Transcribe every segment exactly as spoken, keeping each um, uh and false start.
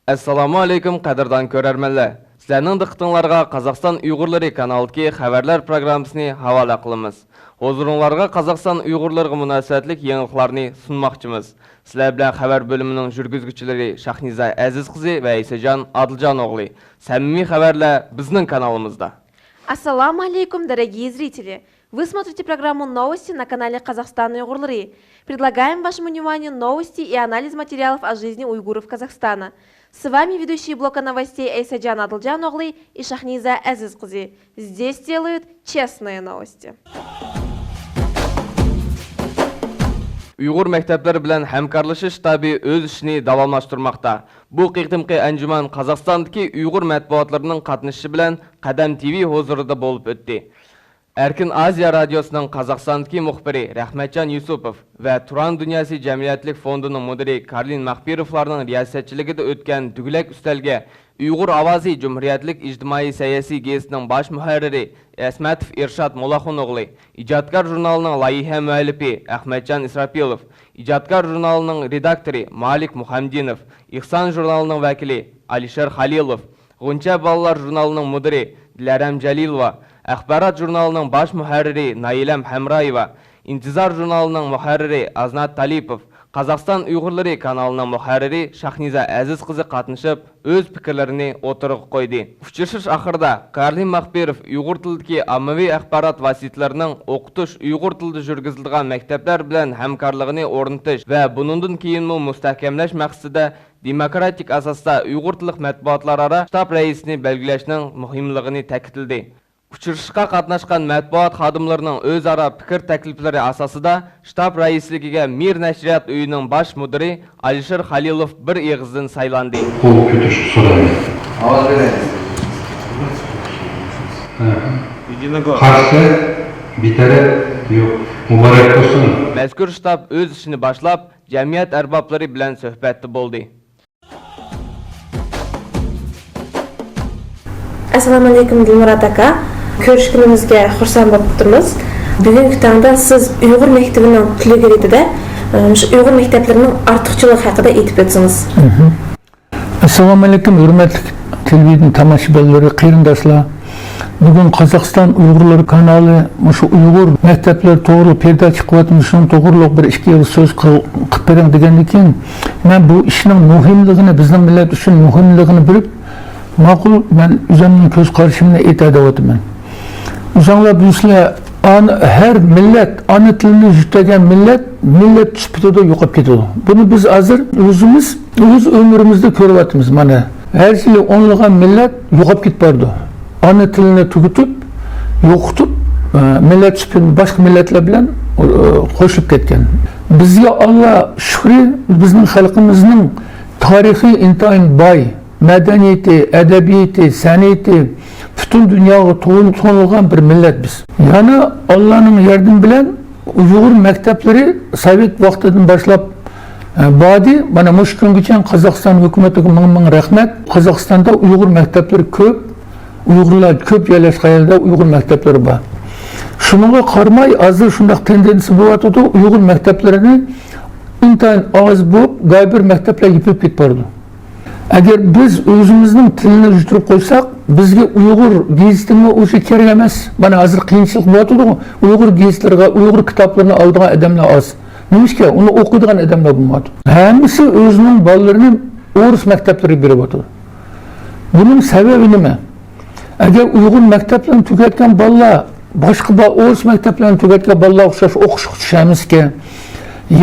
ئەسسالامۇ ئەلەيكۇم، قەدىردان كۆرەرمەنلەر! سىلەرنىڭ دىققىتىڭلارغا قازاقىستان ئۇيغۇرلىرى كانالىدىكى خەۋەرلەر پروگراممىسىنى ھاۋالە قىلىمىز. ھۇزۇرۇڭلارغا قازاقىستان ئۇيغۇرلىرىغا مۇناسىۋەتلىك يېڭىلىقلارنى سۇنماقچىمىز. سىلەر بىلەن خەۋەر بۆلۈمىنىڭ يۈرگۈزگۈچىلىرى شاھنىزا ئەزىز قىزى ۋە ئەيسەجان ئادىلجان ئوغلى. سەمىمىي خەۋەرلەر بىزنىڭ كانالىمىزدا. Ассаламу алейкум, дорогие зрители! Вы смотрите программу «Новости» на канале «Казахстан Уйгурлары». Предлагаем вашему вниманию новости и анализ материалов о жизни уйгуров Казахстана. С вами ведущие блока новостей Айсаджан Адылджан оглы и Шахниза Азиз кызы. Здесь делают честные новости. ئۇيغۇر مەكتەپلىرى بىلەن ھەمكارلىشىش شتابى ئۆز ئىشىنى داۋاملاشتۇرماقتا. بۇ قېتىمقى ئەنجۇمەن قازاقىستاندىكى ئۇيغۇر مەتبۇئاتلىرىنىڭ قاتنىشىشى بىلەن قەدەم تىۋى ھۇزۇرىدا بولۇپ ئۆتتى. ئەركىن ئازىيا رادىيوسىنىڭ قازاقىستاندىكى مۇخبىرى رەھمەتجان يۈسۈپوف ۋە تۇران دۇنياسى جەمئىيەتچىلىك فوندىنىڭ مۇدىرى كارلىن ماخپىروفلارنىڭ رىياسەتچىلىكىدە ئۆتكەن دۆگىلەك ئۈستەلگە ئۇيغۇر ئاۋازى جۇمھۇرىيەتلىك ئىجتىمائىي سەھىپىسى گېزىتىنىڭ باش مۇھەررىرى ئەسمەتوف ئىرشات موللاخۇن ئوغلى، ئىجادكار ژۇرنالىنىڭ لايىھە مۇئەللىپى ئەخمەتجان ئىسراپىلوف، ئىجادكار ژۇرنالىنىڭ رېداكتورى مالىك مۇھەممىدىنوف، ئېھسان ژۇرنالىنىڭ ۋەكىلى ئالىشېر خالىلوف، غۇنچە بالىلار ژۇرنالىنىڭ مۇدىرى دىلەرەم جەلىلوۋا، ئاخبارات ژۇرنالىنىڭ باش مۇھەررىرى نايلەم ھەمرايېۋا، ئىنتىزار ژۇرنالىنىڭ مۇھەررىرى ئازنات تالىپوف، قازاقىستان ئۇيغۇرلىرى كانالىنىڭ مۇھەررىرى شاھنىزا ئەزىز قىزى قاتنىشىپ، ئۆز پىكىرلىرىنى ئوتتۇرىغا قويدى. ئۇچرىشىش ئاخىرىدا كارلىن ماخپىروف ئۇيغۇر تىلىدىكى ئاممىۋى ئاخبارات ۋاسىتىلىرىنىڭ ئوقۇتۇش ئۇيغۇر تىلىدا يۈرگۈزۈلىدىغان مەكتەپلەر بىلەن ھەمكارلىقىنى ئورنىتىش ۋە بۇنىڭدىن كېيىنمۇ مۇستەھكەملەش مەقسىتىدە دېموكراتىك ئاساستا ئۇيغۇر تىللىق مەتبۇئاتلار ئارا شتاب رەئىسىنى بەلگىلەشنىڭ مۇھىملىقىنى تەكىتلىدى. ئۇچرىشىشقا قاتناشقان مەتبۇئات خادىملىرىنىڭ ئۆزئارا پىكىر تەكلىپلىرى ئاساسىدا شتاب رەئىسلىكىگە مىر نەشرىيات ئۆيىنىڭ باش مۇدىرى ئالىشېر خالىلوف بىر ئېغىزدىن سايلاندى. قول كۆتۈرۈشكە سورايمەن. ئاۋاز بېرەيلى. قارشى، بىتەرەپ، يوق. مۇبارەك بولسۇن. مەزكۇر شتاب ئۆز ئىشىنى باشلاپ، جەمئىيەت ئەربابلىرى بىلەن سۆھبەتتە بولدى. ئەسسالامۇئەلەيكۇم دىلمۇرات ئاكا. كۆرۈشكىنىمىزگە خۇرسەن بولۇپ تۇرىمىز. بۈگۈنكى تاڭدا سىز ئۇيغۇر مەكتىپىنىڭ تۈلىگەنلىكىدە، ئە، مۇشۇ ئۇيغۇر مەكتەپلىرىنىڭ ئارتۇقچىلىقى ھەققىدە ئېيتىپ ئۆتسىڭىز. ئەسسالامۇئەلەيكۇم، ھۆرمەتلىك تېلېۋىزىيە تاماشىبىنلىرى، قېرىنداشلار! بۈگۈن قازاقىستان ئۇيغۇرلىرى كانالى مۇشۇ ئۇيغۇر مەكتەپلىرى توغرۇلۇق پېرېداچە قىلىۋاتىمىز. شۇنىڭ توغرۇلۇق بىر ئىككى ئېغىز سۆز قىل-، قىلىپ بېرىڭ دېگەندىكىن، مەن بۇ ئىشنىڭ مۇھىملىقىنى، بىزنىڭ مىللەت ئۈچۈن مۇھىملىقىنى بىلىپ، ماقۇل، مەن ئۆزۈمنىڭ كۆز قارىشىمنى ئېيتاي دەۋاتىمەن. ئۆزۈڭلار بىلىسىلەر، ئان-، ھەر مىللەت، ئانا تىلىنى يۈتەلگەن مىللەت، مىللەت سۈپىتىدە يوقاپ كېتىدۇ. بۇنى بىز ھازىر ئۆزىمىز، ئۆز ئۆمرىمىزدە كۆرۈۋاتىمىز. مانا، ھەر يىلى ئونلىغان مىللەت يوقاپ كېتىپ بارىدۇ. ئانا تىلىنى تۈگىتىپ، يوقىتىپ، ئە، مىللەت سۈپىتىنى باشقا مىللەتلەر بىلەن، ئە، قوشۇلۇپ كەتكەن. بىزگە ئاللا شۈكرى، بىزنىڭ خەلقىمىزنىڭ تارىخى ئىنتايىن باي. مەدەنىيىتى، ئەدەبىياتى، سەنئىتى پۈتۈن دۇنياغا تون-، تونۇلغان بىر مىللەت بىز. يەنە ئاللانىڭ ياردىمى بىلەن ئۇيغۇر مەكتەپلىرى سوۋېت ۋاقتىدىن باشلاپ، ئە، باردى. مانا مۇشۇ كۈنگىچە قازاقىستان ھۆكۈمىتىگە مىڭ مىڭ رەھمەت. قازاقىستاندا ئۇيغۇر مەكتەپلىرى كۆپ، ئۇيغۇرلار كۆپ يەرلەشكەن يەردە ئۇيغۇر مەكتەپلىرى بار. شۇنىڭغا قارىماي، ھازىر شۇنداق تېندېنسىيە بولۇۋاتىدۇ، ئۇيغۇر مەكتەپلىرىنى ئىنتايىن ئاز بولۇپ، گاي بىر مەكتەپلەر يېپىلىپ كېتىپ بارىدۇ. ئەگەر بىز ئۆزىمىزنىڭ تىلىنى يۈتۈرۈپ قويساق، بىزگە ئۇيغۇر گېزىتىمۇ ئۇنچە كېرەك ئەمەس. مانا ھازىر قىيىنچىلىق بولۇۋاتىدۇ. ئۇيغۇر گېزىتلىرىغا، ئۇيغۇر كىتابلىرىنى ئالىدىغان ئادەملەر ئاز. نېمىشقا؟ ئۇنى ئوقۇيدىغان ئادەملەر بولمايدۇ. ھەممىسى ئۆزىنىڭ بالىلىرىنى ئورۇس مەكتەپلىرىگە بېرىۋاتىدۇ. بۇنىڭ سەۋەبى نېمە؟ ئەگەر ئۇيغۇر مەكتەپلىرىنى تۈگەتكەن بالىلار باشقا با-، ئورۇس مەكتەپلىرىنى تۈگەتكەن بالىلارغا ئوخشاش ئوقۇشقا چۈشەمسىكەن؟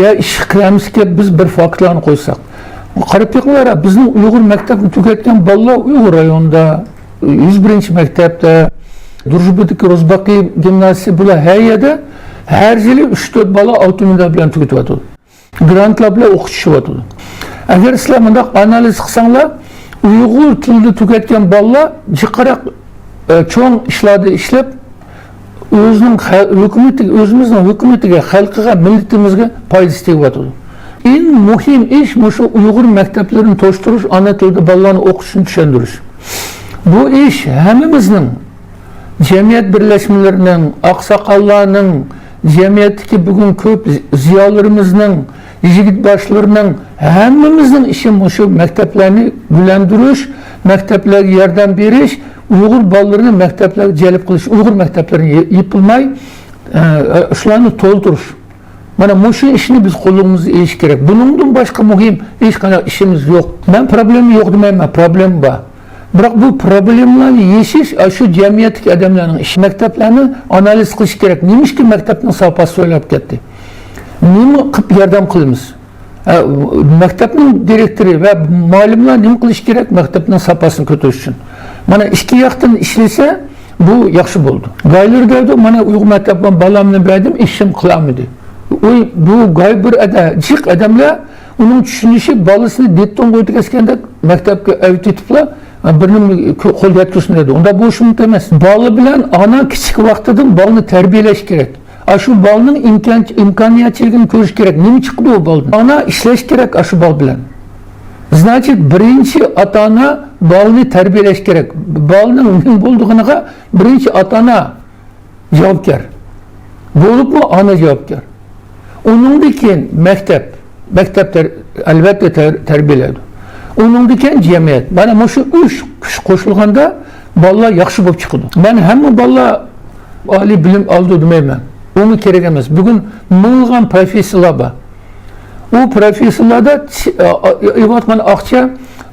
يا ئىشقا كىرەمسىكەن؟ بىز بىر فاكتلارنى قويساق. قاراپ بېقىڭلار، بىزنىڭ ئۇيغۇر مەكتەپنى تۈگەتكەن بالىلار ئۇيغۇر رايونىدا، يۈز بىرىنچى مەكتەپتە، دۇرۇژبىدىكى روزباقىي گىمنازىيىسى، بۇلار ھەر يەردە ھەر يىلى ئۈچ تۆت بالا ئالتە مىليون بىلەن تۈگىتىۋاتىدۇ. گرانتلار بىلەن ئوقۇتۇشۇۋاتىدۇ. ئەگەر سىلەر مۇنداق ئانالىز قىلساڭلار، ئۇيغۇر تىلىدا تۈگەتكەن بالىلار جىقراق، ئە، چوڭ ئىشلاردا ئىشلەپ، ئۆزىنىڭ خە-، ھۆكۈمىتىگە، ئۆزىمىزنىڭ ھۆكۈمىتىگە، خەلقىگە، مىللىتىمىزگە پايدىسى تېگىۋاتىدۇ. ئەڭ مۇھىم ئىش مۇشۇ ئۇيغۇر مەكتەپلىرىنى توشتۇرۇش، ئانا تىلدا بالىلارنى ئوقۇتۇشنى چۈشەندۈرۈش. بۇ ئىش ھەممىمىزنىڭ، جەمئىيەت بىرلەشمىلىرىنىڭ، ئاقساقاللارنىڭ، جەمئىيەتتىكى بۈگۈن كۆپ زىيالىيلىرىمىزنىڭ، يىگىت باشلىرىنىڭ، ھەممىمىزنىڭ ئىشى مۇشۇ مەكتەپلەرنى گۈللەندۈرۈش، مەكتەپلەرگە ياردەم بېرىش، ئۇيغۇر بالىلىرىنى مەكتەپلەرگە جەلپ قىلىش، ئۇيغۇر مەكتەپلىرىنى يېپىلماي، ئە، شۇلارنى تولدۇرۇش. مانا مۇشۇ ئىشنى بىز قولىمىزغا ئېلىش كېرەك. بۇنىڭدىن باشقا مۇھىم ھېچقانداق ئىشىمىز يوق. مەن پروبلېما يوق دېمەيمەن، پروبلېما بار. بىراق بۇ پروبلېمىلارنى يېشىش، ئاشۇ جەمئىيەتتىكى ئادەملەرنىڭ ئىشى. مەكتەپلەرنى ئانالىز قىلىش كېرەك. نېمىشقا مەكتەپنىڭ ساپاسى سۆلەپ كەتتى؟ نېمە قىلىپ ياردەم قىلىمىز؟ ھە، مەكتەپنىڭ دىرېكتورى ۋە مۇئەللىملەر نېمە قىلىشى كېرەك مەكتەپنىڭ ساپاسىنى كۆتۈرۈش ئۈچۈن؟ مانا ئىككى ياقتىن ئىشلىسە، بۇ ياخشى بولىدۇ. گايلار دەيدۇ، مانا ئۇيغۇر مەكتەپكە بالامنى بەردىم، ئىشىم قىلالمىدى. ئۇ، بۇ گاي بىر ئەدە-، جىق ئادەملەر، ئۇنىڭ چۈشىنىشى بالىسىنى دېتونغا ئۆتكەزگەندەك مەكتەپكە ئەۋېتىۋېتىپلا، بىرنى قول يەتكۈزسۇن دەيدۇ. ئۇنداق بولۇشى مۇمكىن ئەمەس. بالا بىلەن ئانا كىچىك ۋاقتىدىن بالىنى تەربىيەلەش كېرەك. ئاشۇ بالىنىڭ ئىمكان-، ئىمكانىيەتچىلىكىنى كۆرۈش كېرەك. نېمە چىقىدۇ ئۇ بالىدىن؟ ئانا ئىشلەش كېرەك ئاشۇ بالا بىلەن. زناچېت، بىرىنچى ئاتا-ئانا بالىنى تەربىيەلەش كېرەك. بالىنىڭ نېمە بولىدىغىنىغا بىرىنچى ئاتا-ئانا جاۋابكار. بولۇپمۇ ئانا جاۋابكار. ئۇنىڭدىن كېيىن مەكتەپ. مەكتەپ تەر-، ئەلۋەتتە تەر-، تەربىيەلەيدۇ. ئۇنىڭدىن كېيىن جەمئىيەت. مانا مۇشۇ ئۈچ كۈچ قوشۇلغاندا بالىلار ياخشى بولۇپ چىقىدۇ. مەن ھەممە بالىلار ئالىي بىلىم ئالىدۇ دېمەيمەن. ئۇمۇ كېرەك ئەمەس. بۈگۈن مىڭلىغان پروفېسسورلار بار. ئۇ پروفېسسورلاردا چ-، ئا-، ئا-، ئېلىۋاتقان ئاقچا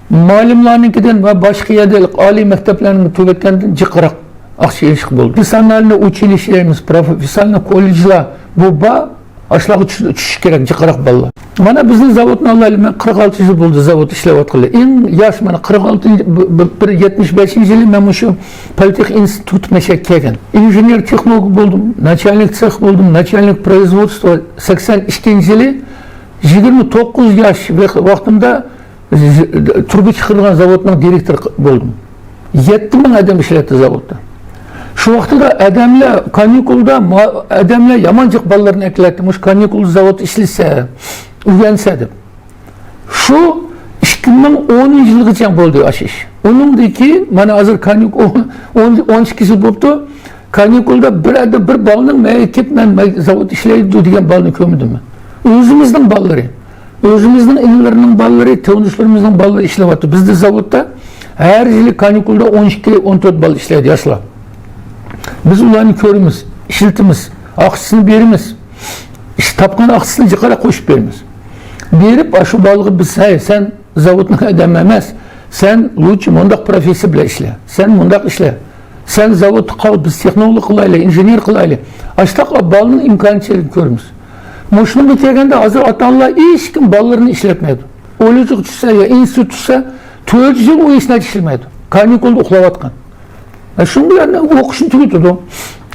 مۇئەللىملەرنىڭكىدىن ۋە باشقا يەردە ئالىي مەكتەپلەرنىڭ تۈگەتكەندىن جىقراق ئاقچا ئېلىشقا بولىدۇ. پروفېسسىونالنى ئۇچىلىشى دەيمىز، پروفېسسىونالنى كوللېجلار بۇ بار، ئاشۇلارغا چۈش-، چۈشۈش كېرەك جىقراق بالىلار. مانا بىزنىڭ زاۋۇتنى ئالايلى، مەن قىرىق ئالتە يىل بولدى زاۋۇت ئىشلەۋاتقىلى. ئەڭ ياش، مانا قىرىق ئالتىنچى، بىر، بىر يەتمىش بەشىنچى يىلى مەن مۇشۇ پولىتېخ ئىنستىتۇت مەشەگە كەلگەن. ئىنژېنېر تېخنولوگ بولدۇم، ناچالنىك سېخ بولدۇم، ناچالنىك پرويزۋودستۋو. سەكسەن ئىككىنچى يىلى يىگىرمە توققۇز ياش ۋاق-، ۋاقتىمدا تۇرۇبا چىقىرىدىغان زاۋۇتنىڭ دىرېكتورى بولدۇم. يەتتە مىڭ ئادەم ئىشلەتتى زاۋۇتتا. شۇ ۋاقتىدا ئادەملەر كانىكۇلدا ما-، ئادەملەر يامان جىق بالىلىرىنى ئەكېلەتتى. مۇشۇ كانىكۇلدا زاۋۇتتا ئىشلىسە، ئۆگەنسە دەپ. شۇ ئىككى مىڭ ئونىنچى يىلغىچە بولدى ئاشۇ ئىش. ئۇنىڭدىن كېيىن مانا ھازىر كانىكۇل ئون، ئون ئىككى يىل بوپتۇ. كانىكۇلدا بىر ئادەم، بىر بالىنىڭ مەيگە كېلىپ، مەن، مەن زاۋۇتتا ئىشلەيدۇ دېگەن بالىنى كۆرمىدىم مەن. ئۆزىمىزنىڭ بالىلىرى، ئۆزىمىزنىڭ ئىنىلىرىنىڭ بالىلىرى، تونۇشلىرىمىزنىڭ بالىلىرى ئىشلەۋاتىدۇ. بىزدە زاۋۇتتا ھەر يىلى كانىكۇلدا ئون ئىككى، ئون تۆت بالا ئىشلەيدۇ ياشلار. بىز ئۇلارنى كۆرىمىز، ئىشلىتىمىز، ئاقچىسىنى بېرىمىز. ئىش تاپقان ئاقچىسىنى جىقراق قوشۇپ بېرىمىز. بېرىپ، ئاشۇ بالىغا بىز، ھەي، سەن زاۋۇتنىڭ ئادىمى ئەمەس، سەن لۇچى مۇنداق پروفېسسىيە بىلەن ئىشلە، سەن مۇنداق ئىشلە، سەن زاۋۇتتا قال، بىز تېخنولوگ قىلايلى، ئىنژېنېر قىلايلى. ئاشتاق بالىنىڭ ئىمكانىيەتچىلىكىنى كۆرىمىز. مۇشۇنىڭغا كەلگەندە، ھازىر ئاتا-ئانىلار ھېچكىم بالىلىرىنى ئىشلەتمەيدۇ. كوللېجغا چۈشسە يا ئىنستىتۇتقا چۈشسە، تۆت يىل ئۇ ھېچ نەرسە ئىشلىمەيدۇ. كانىكۇلدا ئۇخلاۋاتقان. ئە، شۇنداق يەنە ئوقۇشنى تۈگىتىدۇ.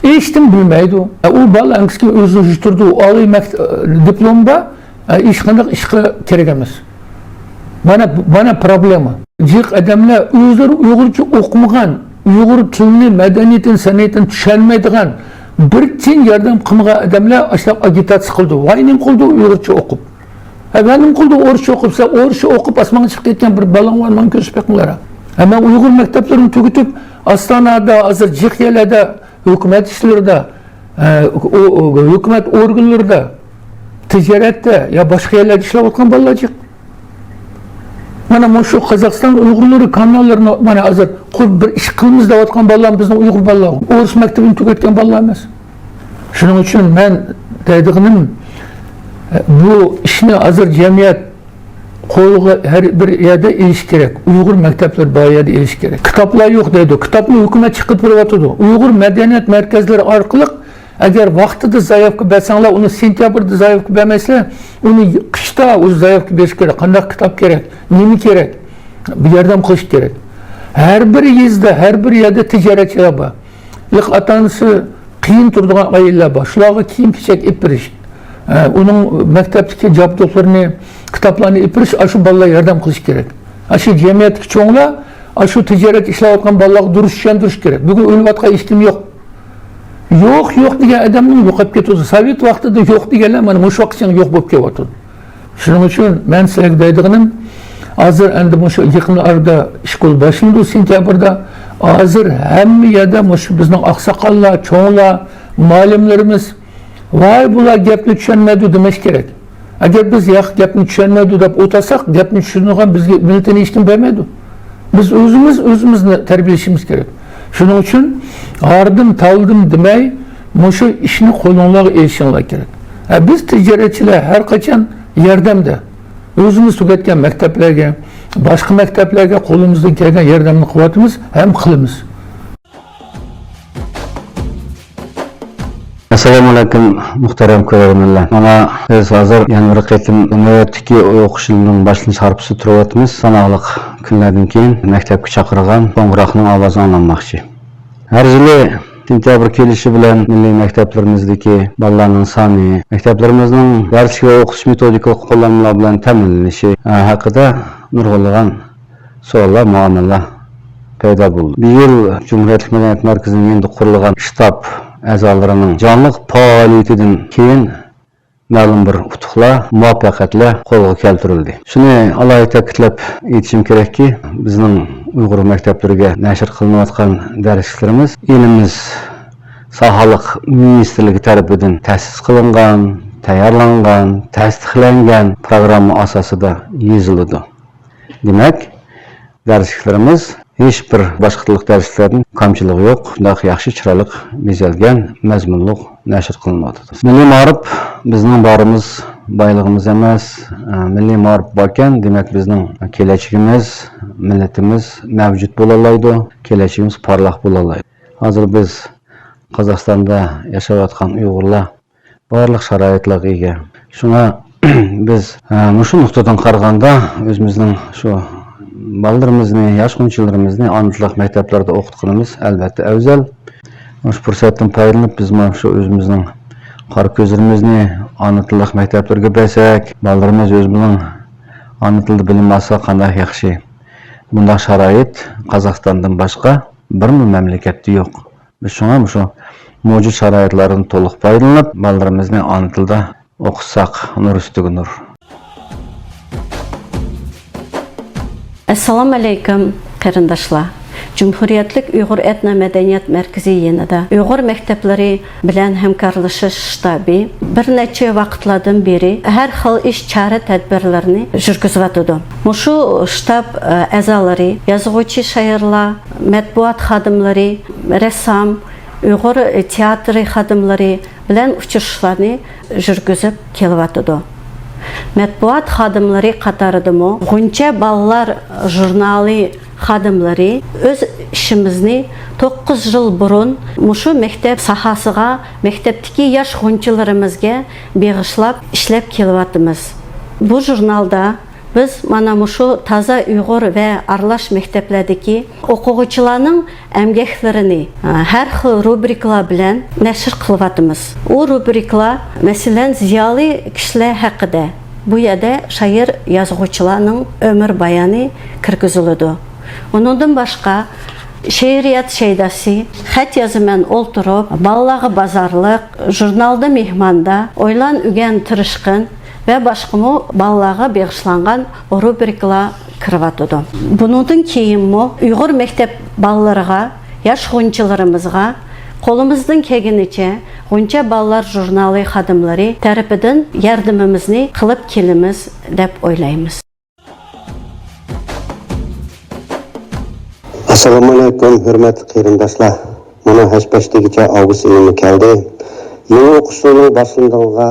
ھېچنېمە بىلمەيدۇ. ئە، ئۇ بالا ئەڭكىسكە ئۆزىنى يۇتتۇرىدۇ. ئالىي مەكت-، ئە، دىپلومى بار. ئە، ھېچقانداق ئىشقا كېرەك ئەمەس. مانا، مانا پروبلېما. جىق ئادەملەر ئۆزلىرى ئۇيغۇرچە ئوقۇمىغان، ئۇيغۇر تىلىنى، مەدەنىيىتىنى، سەنئىتىنى چۈشەنمەيدىغان، بىر تىيىن ياردەم قىلمىغان ئادەملەر ئاشۇنداق ئاگىتاتسىيە قىلىدۇ. ۋاي، نېمە قىلىدۇ ئۇيغۇرچە ئوقۇپ؟ ھە، مەن نېمە قىلدى ئورۇسچە ئوقۇپ؟ سەن ئورۇسچە ئوقۇپ ئاسمانغا چىقىپ كەتكەن بىر بالاڭ بار، ماڭا كۆرسىتىپ بېقىڭلار. ھە، مەن ئۇيغۇر مەكتەپلىرىنى تۈگىتىپ، ئاستانادا، ھازىر جىق يەرلەردە، ھۆكۈمەت ئىشلىرىدا، ئە، ئۇ، ئۇ، ھۆكۈمەت ئورگانلىرىدا، تىجارەتتە يا باشقا يەرلەردە ئىشلەۋاتقان بالىلار جىق. مانا مۇشۇ قازاقىستان ئۇيغۇرلىرى كاناللىرىنى مانا ھازىر قۇرۇپ بىر ئىش قىلىمىز دەۋاتقان بالىلار بىزنىڭ ئۇيغۇر بالىلار. ئورۇس مەكتىپىنى تۈگەتكەن بالىلار ئەمەس. شۇنىڭ ئۈچۈن مەن دەيدىغىنىم، بۇ ئىشنى ھازىر جەمئىيەت قولغا ھەر بىر يەردە ئېلىش كېرەك. ئۇيغۇر مەكتەپلىرى بار يەردە ئېلىش كېرەك. كىتابلار يوق دەيدۇ. كىتابنى ھۆكۈمەت چىقىرىپ بېرىۋاتىدۇ. ئۇيغۇر مەدەنىيەت مەركەزلىرى ئارقىلىق ئەگەر ۋاقتىدا زاياۋكا بەرسەڭلار، ئۇنى سېنتيابىردا زاياۋكا بەرمەيسىلەر، ئۇنى قىشتا ئۇ زاياۋكا بېرىش كېرەك. قانداق كىتاب كېرەك، نېمە كېرەك، بۇ ياردەم قىلىش كېرەك. ھەر بىر يېزىدا، ھەر بىر يەردە تىجارەتچىلەر بار. لىق ئاتا-ئانىسى قىيىن تۇرىدىغان ئائىلىلەر بار. شۇلارغا كىيىم-كېچەك ئېلىپ بېرىش، ئە، ئۇنىڭ مەكتەپتىكى جابدۇقلىرىنى، كىتابلارنى ئېلىپ بېرىش، ئاشۇ بالىلار ياردەم قىلىش كېرەك. ئاشۇ جەمئىيەتتىكى چوڭلار ئاشۇ تىجارەت ئىشلەۋاتقان بالىلارغا دۇرۇس چۈشەندۈرۈش كېرەك. بۈگۈن ئۆلۈۋاتقان ھېچكىم يوق. يوق، يوق دېگەن ئادەمنىڭ يوقاپ كېتىۋاتىدۇ. سوۋېت ۋاقتىدا يوق دېگەنلەر مانا مۇشۇ ۋاقىتقىچە يوق بولۇپ كېلىۋاتىدۇ. شۇنىڭ ئۈچۈن مەن سىلەرگە دەيدىغىنىم، ھازىر ئەمدى مۇشۇ يېقىن ئارىدا ئىشقىل باشلىنىدۇ سېنتيابىردا. ھازىر ھەممە يەردە مۇشۇ بىزنىڭ ئاقساقاللار، چوڭلار، مۇئەللىملىرىمىز، ۋاي، بۇلار گەپنى چۈشەنمەيدۇ دېمەش كېرەك. ئەگەر بىز ياق گەپنى چۈشەنمەيدۇ دەپ ئولتۇرساق، گەپنى چۈشىنىدىغان بىزگە مىللىتىنى ھېچكىم بەرمەيدۇ. بىز ئۆزىمىز ئۆزىمىزنى تەربىيەلىشىمىز كېرەك. شۇنىڭ ئۈچۈن ھاردىم، تاۋدىم دېمەي، مۇشۇ ئىشنى قولۇڭلارغا ئېلىشىڭلار كېرەك. ھە، بىز تىجارەتچىلەر ھەر قاچان ياردەمدە. ئۆزىمىز تۈگەتكەن مەكتەپلەرگە، باشقا مەكتەپلەرگە قولىمىزدىن كەلگەن ياردەمنى قىلىۋاتىمىز ھەم قىلىمىز. ئەسسالامۇئەلەيكۇم، مۇھتەرەم كۆرۈرمەنلەر. مانا بىز ھازىر يەنە بىر قېتىم نۆۋەتتىكى ئوقۇش يىلىنىڭ باشلىنىش ھارپىسىدا تۇرۇۋاتىمىز. ساناقلىق كۈنلەردىن كېيىن مەكتەپكە چاقىرغان قوڭغۇراقنىڭ ئاۋازى ئاڭلانماقچى. ھەر يىلى سېنتەبىر كېلىشى بىلەن مىللىي مەكتەپلىرىمىزدىكى بالىلارنىڭ سانى، مەكتەپلىرىمىزنىڭ دەرسلىك ۋە ئوقۇتۇش مېتودىكىلىق قوللانمىلار بىلەن تەمىنلىنىشى، ھە، ھەققىدە نۇرغۇنلىغان سوئاللار، مۇئامىلىلەر پەيدا بولدى. بۇ يىل جۇمھۇرىيەتلىك مەدەنىيەت مەركىزىنىڭ يېنىدا قۇرۇلغان شتاب ئەزالىرىنىڭ جانلىق پائالىيىتىدىن كېيىن مەلۇم بىر ئۇتۇقلار، مۇۋەپپەقىيەتلەر قولغا كەلتۈرۈلدى. شۇنى ئالاھىدە تەكىتلەپ ئېيتىشىم كېرەككى، بىزنىڭ ئۇيغۇر مەكتەپلىرىگە نەشر قىلىنىۋاتقان دەرسلىكلىرىمىز ئېلىمىز ساھەلىك مىنىستىرلىكى تەرىپىدىن تەسىس قىلىنغان، تەييارلانغان، تەستىقلەنگەن پىروگرامما ئاساسىدا يېزىلىدۇ. دېمەك، دەرسلىكلىرىمىز ھېچ بىر باشقا تىللىق دەرسلىكلەردىن كامچىلىقى يوق، شۇنداق ياخشى، چىرايلىق بېزەلگەن، مەزمۇنلۇق نەشر قىلىنىۋاتىدۇ. مىللىي مائارىپ بىزنىڭ بارىمىز، بايلىقىمىز ئەمەس. مىللىي مائارىپ باركەن، دېمەك، بىزنىڭ كېلەچىكىمىز، مىللىتىمىز مەۋجۇت بولالايدۇ، كېلەچىكىمىز پارلاق بولالايدۇ. ھازىر بىز قازاقىستاندا ياشاۋاتقان ئۇيغۇرلار بارلىق شارائىتلارغا ئىگە. شۇڭا بىز، ئە، مۇشۇ نۇقتىدىن قارىغاندا، ئۆزىمىزنىڭ شۇ بالىلىرىمىزنى، ياش غۇنچىلىرىمىزنى ئانا تىللىق مەكتەپلەردە ئوقۇتقىنىمىز ئەلۋەتتە ئەۋزەل. مۇشۇ پۇرسەتتىن پايدىلىنىپ، بىزمۇ شۇ ئۆزىمىزنىڭ قارا كۆزلىرىمىزنى ئانا تىللىق مەكتەپلەرگە بەرسەك، بالىلىرىمىز ئۆزىمىزنىڭ ئانا تىلىدا بىلىم ئالسا قانداق ياخشى. بۇنداق شارائىت قازاقىستاندىن باشقا بىرمۇ مەملىكەتتە يوق. بىز شۇڭا مۇشۇ مەۋجۇت شارائىتلاردىن تولۇق پايدىلىنىپ، بالىلىرىمىزنى ئانا تىلدا ئوقۇتساق، نۇر ئۈستىگە نۇر. ئەسسالامۇ ئەلەيكۇم، قېرىنداشلار! جۇمھۇرىيەتلىك ئۇيغۇر ئېتنو مەدەنىيەت مەركىزى يېنىدا ئۇيغۇر مەكتەپلىرى بىلەن ھەمكارلىشىش شتابى بىر نەچچە ۋاقىتلاردىن بېرى ھەر خىل ئىش چارە تەدبىرلىرىنى يۈرگۈزۈۋاتىدۇ. مۇشۇ شتاب، ئە، ئەزالىرى، يازغۇچى شائىرلار، مەتبۇئات خادىملىرى، رەسسام، ئۇيغۇر تىياتىرى خادىملىرى بىلەن ئۇچرىشىشلارنى يۈرگۈزۈپ كېلىۋاتىدۇ. مەتبۇئات خادىملىرى قاتارىدىمۇ غۇنچە بالىلار ژۇرنالى خادىملىرى ئۆز ئىشىمىزنى توققۇز يىل بۇرۇن مۇشۇ مەكتەپ ساھەسىغە، مەكتەپتىكى ياش غۇنچىلىرىمىزگە بېغىشلاپ ئىشلەپ كېلىۋاتىمىز. بۇ ژۇرنالدا بىز مانا مۇشۇ تازا ئۇيغۇر ۋە ئارىلاش مەكتەپلەردىكى ئوقۇغۇچىلارنىڭ ئەمگەكلىرىنى، ھە، ھەر خىل روبرىكىلار بىلەن نەشر قىلىۋاتىمىز. ئۇ روبرىكىلار، مەسىلەن، زىيالىي كىشىلەر ھەققىدە. بۇ يەردە شائىر، يازغۇچىلارنىڭ ئۆمۈر بايانى كىرگۈزۈلىدۇ. ئۇنىڭدىن باشقا، شېئىرىيەت شەيداسى، خەت يازىمەن ئولتۇرۇپ، بالىلارغا بازارلىق، ژۇرنالدا مېھماندا، ئويلان ئۆگەن تىرىشقىن ۋە باشقىمۇ بالىلارغا بېغىشلانغان روبرىكىلار كىرىۋاتىدۇ. بۇنىڭدىن كېيىنمۇ ئۇيغۇر مەكتەپ بالىلىرىغا، ياش غۇنچىلىرىمىزغا قولىمىزدىن كەلگىنىچە غۇنچە بالىلار ژۇرنالى خادىملىرى تەرىپىدىن ياردىمىمىزنى قىلىپ كېلىمىز دەپ ئويلايمىز. ئەسسالامۇئەلەيكۇم، ھۆرمەتلىك قېرىنداشلار! مانا ھەش-پەش دېگۈچە ئاۋغۇست ئېيىمۇ كەلدى. يېڭى ئوقۇش يىلىنىڭ باشلىنىدىغىنىغا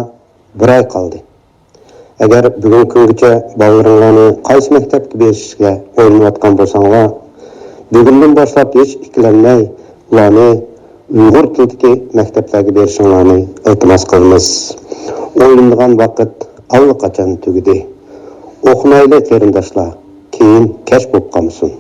بىر ئاي قالدى. ئەگەر بۈگۈنكى كۈنگىچە بالىلىرىڭلارنى قايسى مەكتەپكە بېرىشكە ئويلىنىۋاتقان بولساڭلار، بۈگۈندىن باشلاپ ھېچ ئىككىلەنمەي ئۇلارنى ئۇيغۇر تىلىدىكى مەكتەپلەرگە بېرىشىڭلارنى ئىلتىماس قىلىمىز. ئويلىنىدىغان ۋاقىت ئاللىقاچان تۈگىدى. ئوقۇنايلى قېرىنداشلار، كېيىن كەچ بولۇپ قالمىسۇن.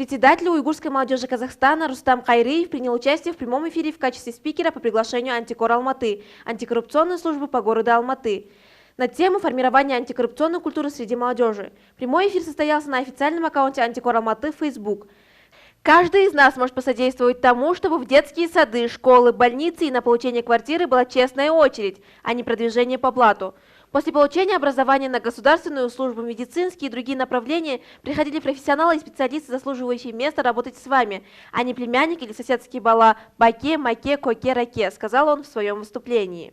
Председатель Уйгурской молодёжи Казахстана Рустам Кайрыев принял участие в прямом эфире в качестве спикера по приглашению Антикор Алматы, антикоррупционной службы по городу Алматы, на тему формирования антикоррупционной культуры среди молодёжи. Прямой эфир состоялся на официальном аккаунте Антикор Алматы в Facebook. Каждый из нас может посодействовать тому, чтобы в детские сады, школы, больницы и на получение квартиры была честная очередь, а не продвижение по блату. После получения образования на государственную службу, медицинские и другие направления приходили профессионалы и специалисты, заслуживающие места работать с вами, а не племянник или соседский бала, баке, маке, коке, раке, сказал он в своем выступлении.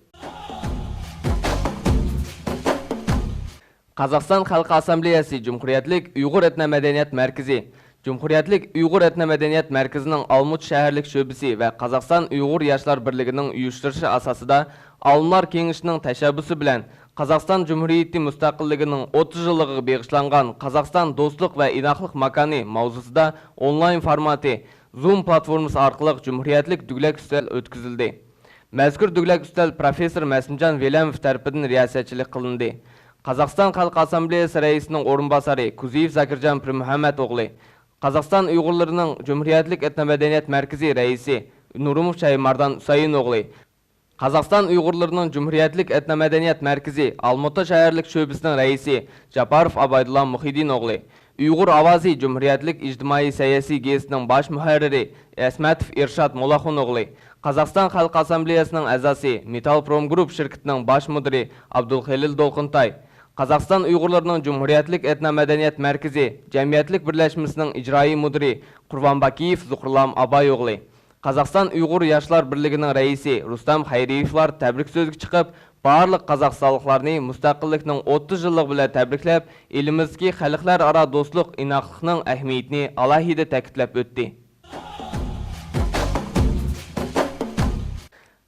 قازاقىستان خەلق ئاسسامبلېيەسى جۇمھۇرىيەتلىك ئۇيغۇر ئېتنو مەدەنىيەت مەركىزى، جۇمھۇرىيەتلىك ئۇيغۇر ئېتنو مەدەنىيەت مەركىزىنىڭ ئالمۇتا شەھەرلىك شۆبىسى ۋە قازاقىستان ئۇيغۇر ياشلار بىرلىكىنىڭ ئۇيۇشتۇرۇشى ئاساسىدا، ئالىملار كېڭىشىنىڭ تەشەببۇسى بىلەن قازاقىستان جۇمھۇرىيىتى مۇستەقىللىكىنىڭ ئوتتۇز يىللىقىغا بېغىشلانغان قازاقىستان دوستلۇق ۋە ئىناقلىق ماكانى ماۋزۇسىدا ئونلاين فورماتى، زۇم پلاتفورمىسى ئارقىلىق جۇمھۇرىيەتلىك دۈگلەك ئۈستەل ئۆتكۈزۈلدى. مەزكۇر دۈگلەك ئۈستەل پروفېسسور مەسىمجان ۋىلەموف تەرىپىدىن رىياسەتچىلىك قىلىندى. قازاقىستان خەلق ئاسسامبلېيەسى رەئىسىنىڭ ئورۇنباسارى كۇزىيېف زاكىرجان پىرمۇھەممەت ئوغلى، قازاقىستان ئۇيغۇرلىرىنىڭ جۇمھۇرىيەتلىك ئېتنو مەدەنىيەت مەركىزى رەئىسى نۇرۇموف شايماردان ھۈسەيىن ئوغلى، قازاقىستان ئۇيغۇرلىرىنىڭ جۇمھۇرىيەتلىك ئېتنو مەدەنىيەت مەركىزى ئالمۇتا شەھەرلىك شۆبىسىنىڭ رەئىسى جاپاروف ئابايدۇللا مۇھىدىن ئوغلى، ئۇيغۇر ئاۋازى جۇمھۇرىيەتلىك ئىجتىمائىي سەيياسىي گېزىتىنىڭ باش مۇھەررىرى ئەسمەتوف ئىرشات موللاخۇن ئوغلى، قازاقىستان خەلق ئاسسامبلېيەسىنىڭ ئەزاسى، مېتالپرومگرۇپ شىركىتىنىڭ باش مۇدىرى ئابدۇلخېلىل دولقۇنتاي، قازاقىستان ئۇيغۇرلىرىنىڭ جۇمھۇرىيەتلىك ئېتنو مەدەنىيەت مەركىزى جەمئىيەتلىك بىرلەشمىسىنىڭ ئىجرائىي مۇدىرى قۇربانباكىيېف زۇخۇرلام ئاباي ئوغلى، قازاقىستان ئۇيغۇر ياشلار بىرلىكىنىڭ رەئىسى رۇستەم خەيرىيېۋلار تەبرىك سۆزىگە چىقىپ، بارلىق قازاقىستانلىقلارنى مۇستەقىللىكنىڭ ئوتتۇز يىللىقى بىلەن تەبرىكلەپ، ئېلىمىزدىكى خەلقلەر ئارا دوستلۇق، ئىناقلىقنىڭ ئەھمىيىتىنى ئالاھىدە تەكىتلەپ ئۆتتى.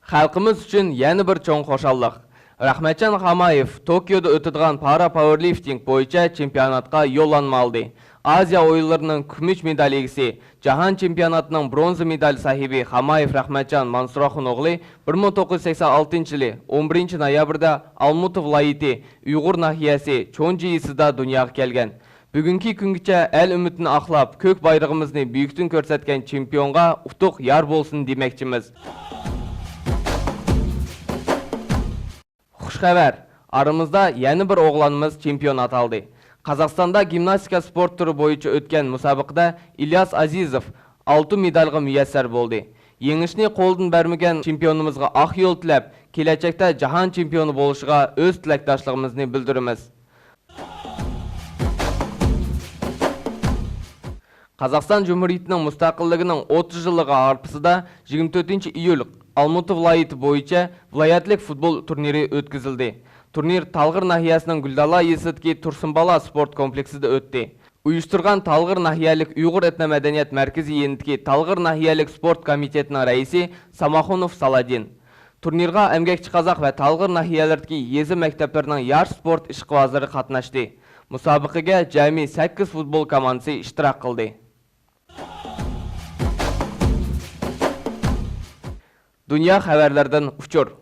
خەلقىمىز ئۈچۈن يەنە بىر چوڭ خۇشاللىق. رەھمەتجان خامايېف توكيودا ئۆتىدىغان پارا پاورلىفتىنگ بويىچە چېمپىيوناتقا يوللانما ئالدى. ئازىيا ئويۇنلىرىنىڭ كۈمۈش مېدال ئىگىسى، جاھان چېمپىيوناتىنىڭ برونزا مېدال ساھىبى خامايېف رەھمەتجان مانسۇراخۇن ئوغلى بىر مىڭ توققۇز يۈز سەكسەن ئالتىنچى يىلى ئون بىرىنچى نويابىردا ئالمۇتا ۋىلايىتى ئۇيغۇر ناھىيەسى چونجى يېزىسىدا دۇنياغا كەلگەن. بۈگۈنكى كۈنگىچە ئەل ئۈمىدىنى ئاقلاپ، كۆك بايرىقىمىزنى بۈيۈكتىن كۆرسەتكەن چېمپىيونغا ئۇتۇق يار بولسۇن دېمەكچىمىز. خۇش خەۋەر! ئارىمىزدا يەنە بىر ئوغلانىمىز چېمپىيون ئاتالدى. قازاقىستاندا گىمناستىكا سپورت تۈرى بويىچە ئۆتكەن مۇسابىقىدە ئىلياس ئازىزوف ئالتۇن مېدالغا مۇيەسسەر بولدى. يېڭىشنى قولدىن بەرمىگەن چېمپىيونىمىزغا ئاق يول تىلەپ، كېلەچەكتە جاھان چېمپىيونى بولۇشىغا ئۆز تىلەكداشلىقىمىزنى بىلدۈرىمىز. قازاقىستان جۇمھۇرىيىتىنىڭ مۇستەقىللىكىنىڭ ئوتتۇز يىللىقى ھارپىسىدا يىگىرمە تۆتىنچى ئىيۇل ئالمۇتا ۋىلايىتى بويىچە ۋىلايەتلىك فۇتبول تۇرنىرى ئۆتكۈزۈلدى. تۇرنىر تالغىر ناھىيەسىنىڭ گۈلدالا يېزىسىدىكى تۇرسۇنبالا سپورت كومپلېكسىدا ئۆتتى. ئۇيۇشتۇرغان تالغىر ناھىيەلىك ئۇيغۇر ئېتنو مەدەنىيەت مەركىزى يېنىدىكى تالغىر ناھىيەلىك سپورت كومىتېتىنىڭ رەئىسى ساماخۇنوف سالادىن. تۇرنىرغا ئەمگەكچى قازاق ۋە تالغىر ناھىيەلىرىدىكى يېزا مەكتەپلىرىنىڭ ياش سپورت ئىشقىۋازلىرى قاتناشتى. مۇسابىقىگە جەمئىي سەككىز فۇتبول كوماندىسى ئىشتىراك قىلدى. دۇنيا خەۋەرلىرىدىن ئۇچۇر.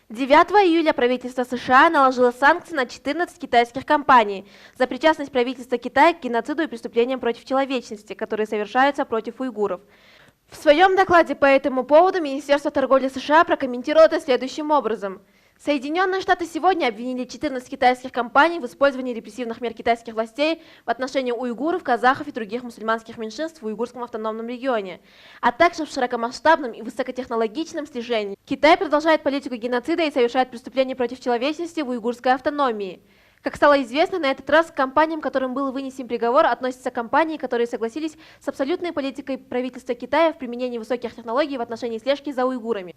Девятого июля правительство США наложило санкции на четырнадцать китайских компаний за причастность правительства Китая к геноциду и преступлениям против человечности, которые совершаются против уйгуров. В своем докладе по этому поводу Министерство торговли США прокомментировало это следующим образом. Соединённые Штаты сегодня обвинили четырнадцать китайских компаний в использовании репрессивных мер китайских властей в отношении уйгуров, казахов и других мусульманских меньшинств в Уйгурском автономном регионе, а также в широкомасштабном и высокотехнологичном слежении. Китай продолжает политику геноцида и совершает преступления против человечности в Уйгурской автономии. Как стало известно, на этот раз к компаниям, которым был вынесен приговор, относятся компании, которые согласились с абсолютной политикой правительства Китая в применении высоких технологий в отношении слежки за уйгурами.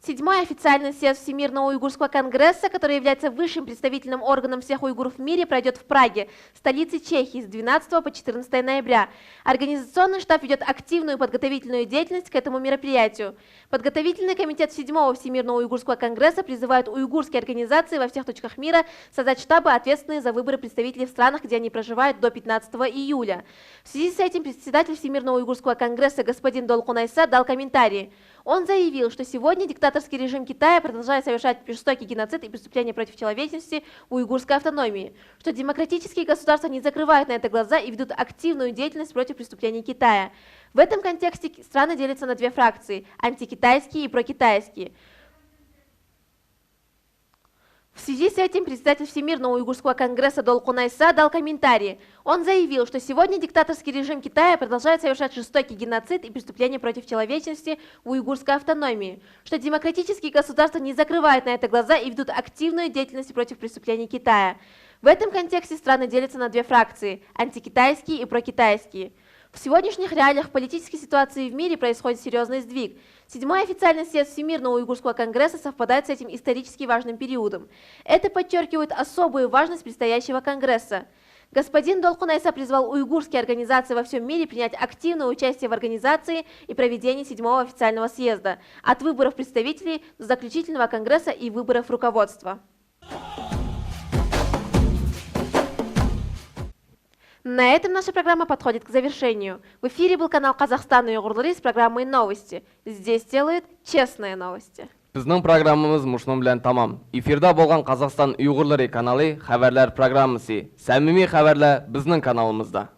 Седьмой официальный съезд Всемирного уйгурского конгресса, который является высшим представительным органом всех уйгуров в мире, пройдет в Праге, столице Чехии, с двенадцатого по четырнадцатое ноября. Организационный штаб ведет активную подготовительную деятельность к этому мероприятию. Подготовительный комитет седьмого Всемирного уйгурского конгресса призывает уйгурские организации во всех точках мира создать штабы, ответственные за выборы представителей в странах, где они проживают, до пятнадцатого июля. В связи с этим председатель Всемирного уйгурского конгресса господин Долкун Айса дал комментарии. Он заявил, что сегодня диктаторский режим Китая продолжает совершать жестокий геноцид и преступления против человечности в уйгурской автономии, что демократические государства не закрывают на это глаза и ведут активную деятельность против преступлений Китая. В этом контексте страны делятся на две фракции: антикитайские и прокитайские. В В связи с этим председатель Всемирного уйгурского конгресса Долкун Айса дал комментарий. Он заявил, что сегодня диктаторский режим Китая продолжает совершать жестокий геноцид и преступления против человечности в уйгурской автономии, что демократические государства не закрывают на это глаза и ведут активную деятельность против преступлений Китая. В этом контексте страны делятся на две фракции: антикитайские и прокитайские. В сегодняшних реалиях политической ситуации в мире происходит серьезный сдвиг. Седьмой официальный съезд Всемирного уйгурского конгресса совпадает с этим исторически важным периодом. Это подчеркивает особую важность предстоящего конгресса. Господин Долкун Айса призвал уйгурские организации во всем мире принять активное участие в организации и проведении седьмого официального съезда, от выборов представителей до заключительного конгресса и выборов руководства. На этом наша программа подходит к завершению. В эфире был канал «Казахстан уйгурлары» с программой «Новости». Здесь делают честные новости. بىزنىڭ پروگراممىمىز مۇشۇنىڭ بىلەن تامام. ئېفىردا بولغان قازاقىستان ئۇيغۇرلىرى كانالى خەۋەرلەر پروگراممىسى. سەمىمىي خەۋەرلەر بىزنىڭ كانالىمىزدا.